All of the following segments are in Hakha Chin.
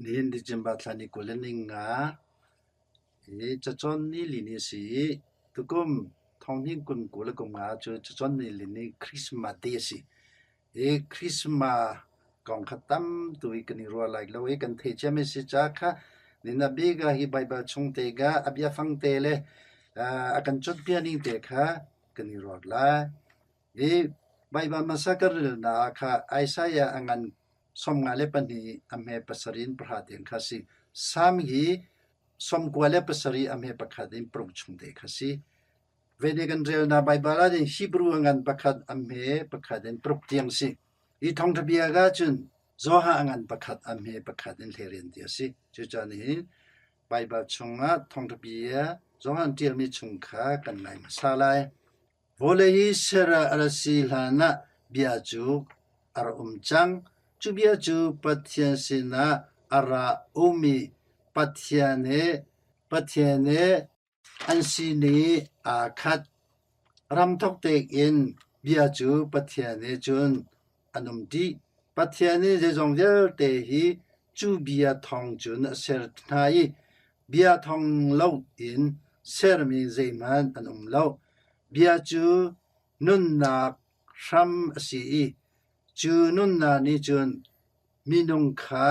Nihin December thla ni 25 hi cacawn ni li ni a si i tukum thonghnih kum 25 cu cacawn ni li ni Christmas Day a si. Hi Christmas kong kha tam tu i kan i ruah lai lo i kan thei ciami si caah kha nihin ah bik ah hi Baibal chung te ka a biafang te le a kan cawnpiak ning te kha kan i ruat lai. Hi Baibal hmasa kan relnak ah kha Isaiah a ngan 52 a hme pasarih in pahra tiang kha a si. Salm hi 97 a hme pakhat in paruk chung te kha a si. Vede kan relnak Baibal ah hin Hebrew a ngan pakhat a hme pakhat in paruk tiang a si. Hi thawngṭha bia ah cun Johan a ngan pakhat a hme pakhat in hlerian ti a si. Cucaah nihin Baibal chungah thawngṭha bia Johan ṭialmi chung kha kan ngai hmasa lai. Vawlei hi ser a ra si hlanah bia cu a ra um cang. Cu bia cu Pathian sinah a ra ummi Pathian he Pathian he an sining aa khat. Ramthok tein bia cu Pathian he cun an um dih. Pathian nih zeizong vialte hi cu bia thawng cun a ser hna i bia thawng loin sermi zeihmanh an um lo. Bia cu nunnak hram a si i cu nunnak nih cun minung kha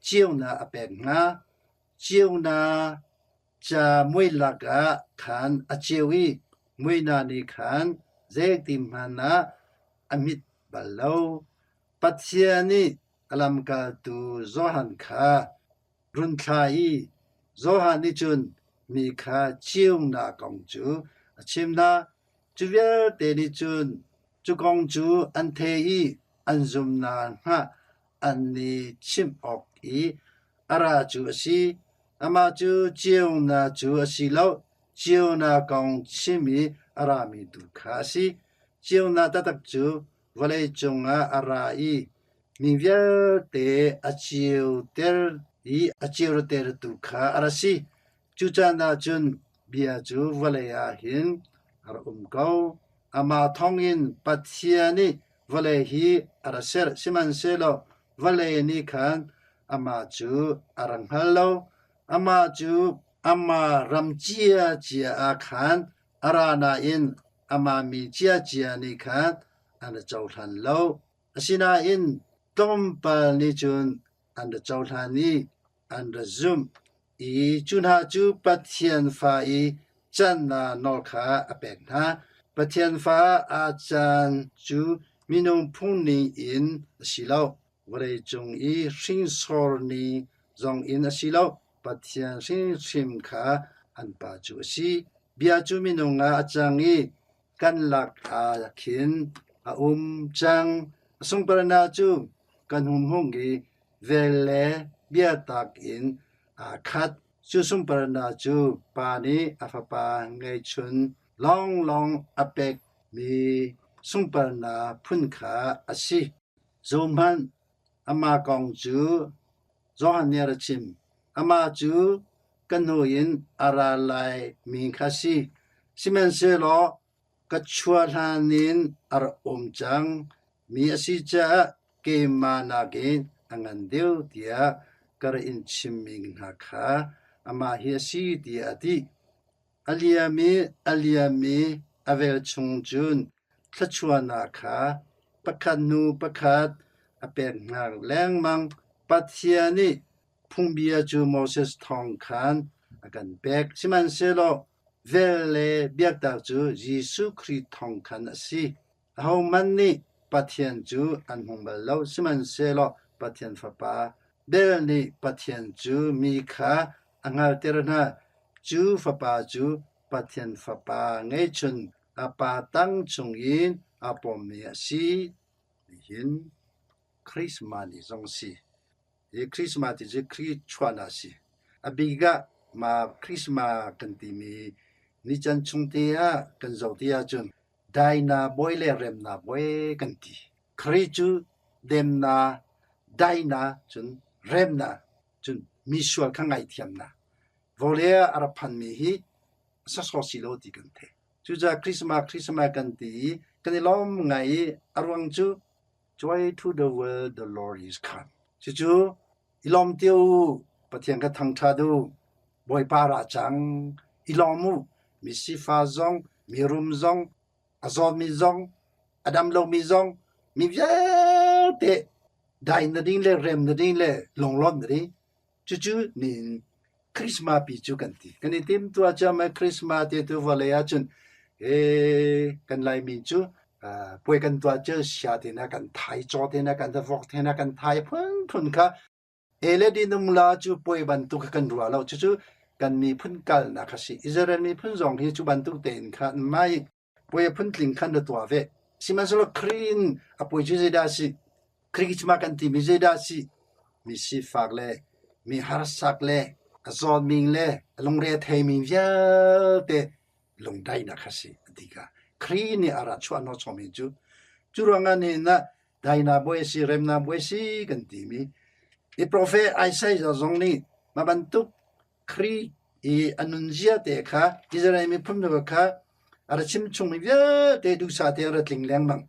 ceunak a pek hna. Ceunak ca mui lakah khan a ceu i muihnak nih khan zeitihmanh ah a mit bal lo. Pathian nih a lamkaltu Johan kha run thlah i Johan nih cun mi kha ceunak kong cu a chim hna. Cu vialte nih cun cu kong cu an thei i an zumhnak hnga an i chimh awk i a ra cu a si. Amah cu ceunak cu a si lo, ceunak kong chim i a rami tu kha a si. Ceunak taktak cu vawlei cungah a ra i mi vialte a ceuter i a ceutertu kha a ra si. Cu caan ah cun bia cu vawlei ah hin a ra um ko. Amah thawngin Pathian nih vawlei hi a ra ser, sihmanhsehlaw vawlei nih khan amah cu a ra hngal lo. Amah cu amah ram ciacia ah khan a ra nain amah mi ciacia nih khan an ra cohlan lo. Asinain tlawmpal nih cun an ra cohlan i an ra zumh i cu hna cu Pathian fa i cannak nawl kha a pek hna. Pathian fa aa can cu minung phung ning in a si lo, vawleicung i hrinsor ning zong in a si lo, Pathian hrimhrim kha an Pa cu a si. Bia cu minung ah a cang i kan lak ah khin a um cang. A sungparnak cu kan hung i vel le biatak in aa khat. Cu sunparnak cu Pa nih a Fapa ngeihchun lawnglawng a pekmi sunparnak phun kha a si. Zohhmanh, amah kong cu Johan nih a ra chim. Amah cu ka hnu in a ra laimi kha a si. Sihmanhsehlaw ka chuah hlan in a rak um cang mi a si caah keimah nakin a ngan deuh tiah ka rak in chimmi hna kha amah hi a si tiah a ti. A liam i a liam i a velchum cun thluachuahnak kha pakhat hnu pakhat a pek hna lengmang. Pathian nih phungbia cu Moses thawng khan a kan pek. Sihmanhsehlaw vel le biaktak cu Jesuh Khrih thawng khan a si. Ahohmanh nih Pathian cu an hmu bal lo, sihmanhsehlaw Pathian Fapa bel nih Pathian cu mi kha a hngalhter hna. Cu Fapa cu Pathian Fapa ngeihchun a Pa tang chungin aa pawmmi a si. Nihin Christmas ni zong a si. Hi Christmas ti cu Khrih chuahnak a si. A bik ah mah Christmas kan timi ni can chung te ah kan zoh ti ahcun dainak bawi le remnak bawi kan ti. Khrih cu demnak, dainak, cun remnak, cun misual kha ngaihthiamnak. Vawlei ah a rak phanmi hi sawsawh si lo ti kan theih. Cucaah Christmas Christmas kan ti i kan i lawm ngai i a ruang cu Joy to the world the Lord is come. Cucu I lawm te u, Pathian kha thangṭhat u. Bawipa ra cang. I lawm u. Mi sifa zong, mi rum zong, a zawmi zong, a dam lomi zong, mi vialte dai na ding le rem na ding le lunglawm na ding. Cucu nihin Christmas pi cu kan ti. Kan i timtuah ciammam Christmas te tu vawlei ahcun ee kan Laimi cu puai kan tuah cu sia te na kan thai, caw te na kan vok te na kan thai phunphun kha e le dinum la cu puai bantuk kha kan ruah lo. Cucu kan miphun kalnak a si. Israel miphun zong hi cu bantuk tein khan mai Puai a phuntling khan na tuah ve. Sihmanhsehlaw Khrih in a puai cu zeidah a si? Khrih kan timi zeidah a si? Mi sifak le mi harsak le a zawtmi le a lungre a theimi vialte lungdaihnak kha si a ti kha. Khrih nih a ra chuah hnawh chawmmi cu cu ruangah nihin ah daihnak bawi a si, remnak bawi a si kan timi i profet Isaiah zong nih mah bantuk Khrih i a nunzia te kha Israel miphun hna kha a ra chim chungmi vialte duhsah te a ra tling lengmang.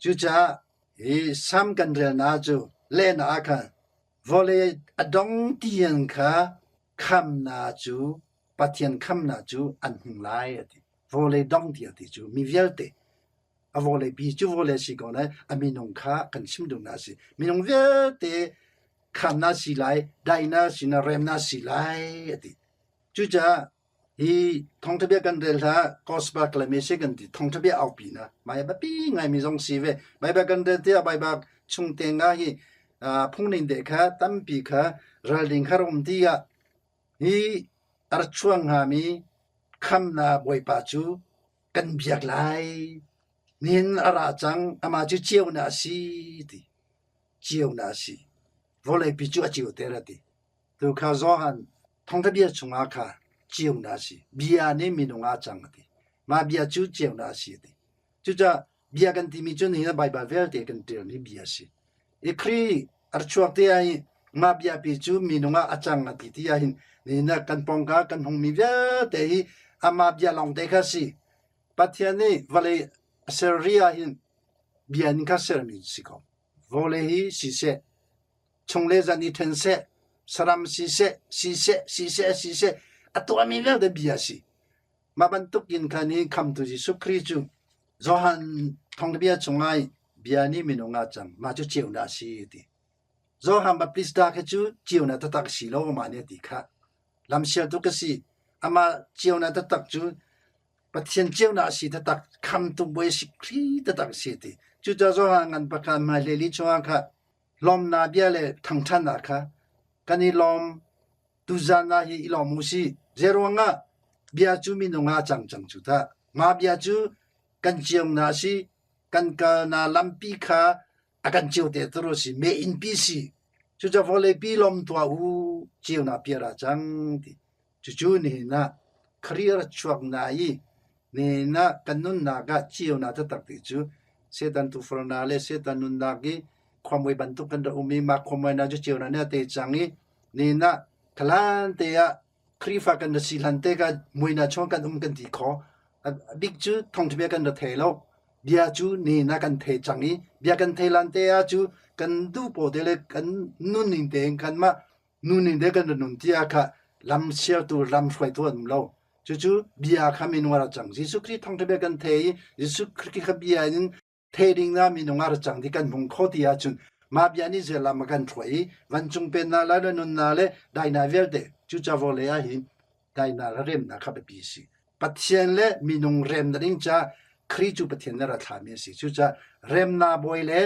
Cucaah hi Salm kan relnak cu lehnak ah khan vawlei a dong tiang kha khamnak cu Pathian khamnak cu an hmu lai a ti. Vawlei dong tiang ti cu mi vialte a vawlei pi cu vawlei a si ko nain a minung kha kan chim duhnak a si. Minung vialte khamnak si lai, daihnak si na remnak si lai a ti. Cucaah hi thawngtha bia kan rel hlah gospel acclamation kan ti thawngtha bia aupi na mai biapi ngaimi zong si ve. Baibal kan rel tiah Baibal chung te nga hi phungning te kha tampi kha ralring kha um ti ah hi a ra chuang hngami khamnak Bawipa cu kan biak lai. Nihin a ra cang, amah cu ceunak a si ti. Ceunak a si. Vawleipi cu a ceuter a ti. Tu kha Johan thawngtha bia chungah kha ceunak a si. Bia nih minung ah a cang a ti. Mah bia cu ceunak a si a ti. Cucaah bia kan timi cu nihin ah Baibal vialte kan ṭialmi bia a si. I Khrih a ra chuak te ah hin mah biapi cu minung ah a cang a ti ti ahhin nihin ah kan pawngka kan hungmi vialte hi amah bia lawngte kha a si. Pathian nih vawlei a ser ri ahhin bia in kha sermi si ko. Vawlei hi siseh, chung le zan i ṭhen seh, saram siseh, siseh, siseh, siseh, a tuahmi vialte bia a si. Mah bantuk in khan i khamtu Jesuh Khrih cu Johan thawngthabia chungah bia nih minung ah cang, mah cu ceunak a si a ti. Johan Baptista khi cu ceunak taktak a si lo amah nih a ti khah. Lamsialtu ka si. Amah ceunak taktak cu Pathian ceunak a si taktak, khamtu Bawi si Khrih taktak a si a ti. Cucaah Johan ngan pakhat hmailei li chungah kha lawmnak bia le thangṭhatnak kha kan i lawm Tuzan ah hi i lawm u sih. Zeiruangah bia cu minung ah a cang cang cu tah. Mah bia cu kan ciamnak a si. Kan kalnak lampi kha a kan ceuter a si. Meiinn pi si. Cucaah vawleipi lawm tuah u, ceunak piar ah cang ti. Cucu nihin ah career chuak na i nihin ah kan nunnak ah ceunak taktak ti cu Satan tufarnak le Satan nunnak i khuamui bantuk kan rak um i mah khuamui hna cu ceunak nih a te cang i Nihin ah khalan te ah Khrihfa kan ra si hlan te ka muina chung kan um kan ti kho. A bik cu thawngtha bia kan ra thei lo. Bia cu nihin ah kan thei cang i bia kan thei lan te ah cu kan duh paw te le kan nunning tein kanmah nunning te kan ra nun ti ah kha lam sialtu lam hruaitu an um lo. Cucu bia kha minung a ra cang. Jesuh Khrih thawngtha bia kan thei i Jesuh Khrih kha bia in thei ding na minung ah ra cang ti kan hmung kho ti ahcun mah bia nih zel lam a kan hruai i vancung pennak le nunnak le daihnak vialte cu cavo lei ah hin daihnak le remnak kha biapi a si. Pathian le minung remnak ding ca Khrih cu Pathian nih a ra thlahmi a si. Cucaah remnak bawi le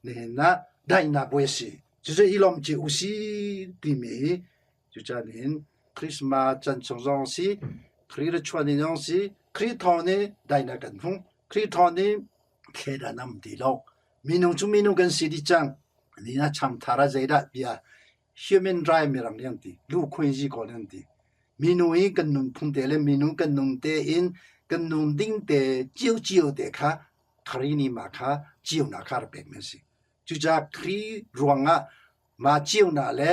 nihin ah daihnak bawi a si. Cucu i lawm ci u si timi hi cucaah nihin Christmas chan chung zong si, Khrih ra chuah ni zong si, Khrih thawng nih daihnak kan hmu. Khrih thawng nih thleidan am ti lo. Minung cu minung kan si dih cang. Ni ah changthar ah zeidah bia human right mirang nih an ti. Lu khuaizi kawl an ti. Minung i kan nunphung te le minung kan nun te in kan nun ding te ciocio te kha Khrih nih mah kha ceunak kha a rak pekmi a si. Cucaah Khrih ruangah Mah ceunak le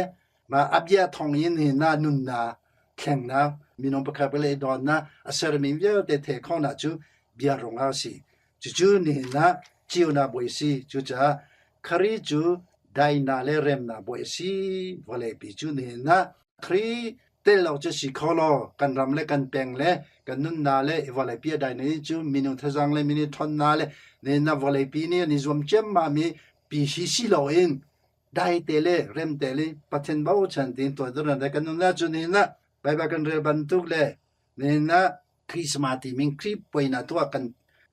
mah a bia thawng in hin na nunnak thlengnak minung pakhat le dawtnak a sermi vialte thei khawhnak cu bia ruangah a si. Cucu nihin ah ceunak bawi a si. Cucaah Khrih cu Daihnak le remnak bawi a si. Vawleipi cu nihin ah Khrih tel lo cu si kho law kan ram le kan peng le kan nunnak le vawleipi a dai ni cu minung thazaang le minung ṭhawnnak le nihin ah vawleipi nih an i zuam ciammam i pi hi si loin daite le remte le Pathian bochan tein tuah kan nunnak cu nihin ah Baibal kan rel bantuk le nihin ah Christmas timi Khrih puai na tuah kan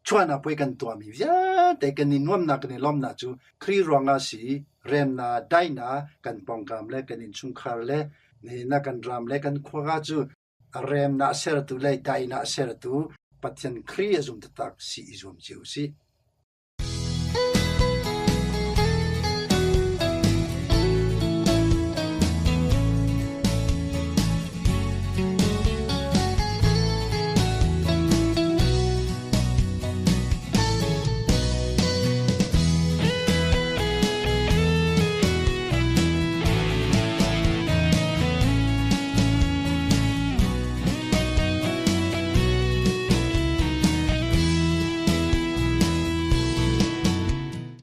chuahnak puai kan tuahmi vialte kan i nuamnak kan i lawmnak cu Khrih ruangah si remnak daihnak kan pawngkam le kan innchungkhar le nihin ah kan ram le kan khua cu a remnak sertu le daihnak sertu Pathian Khrih a zum taktak si i zuam cio usih.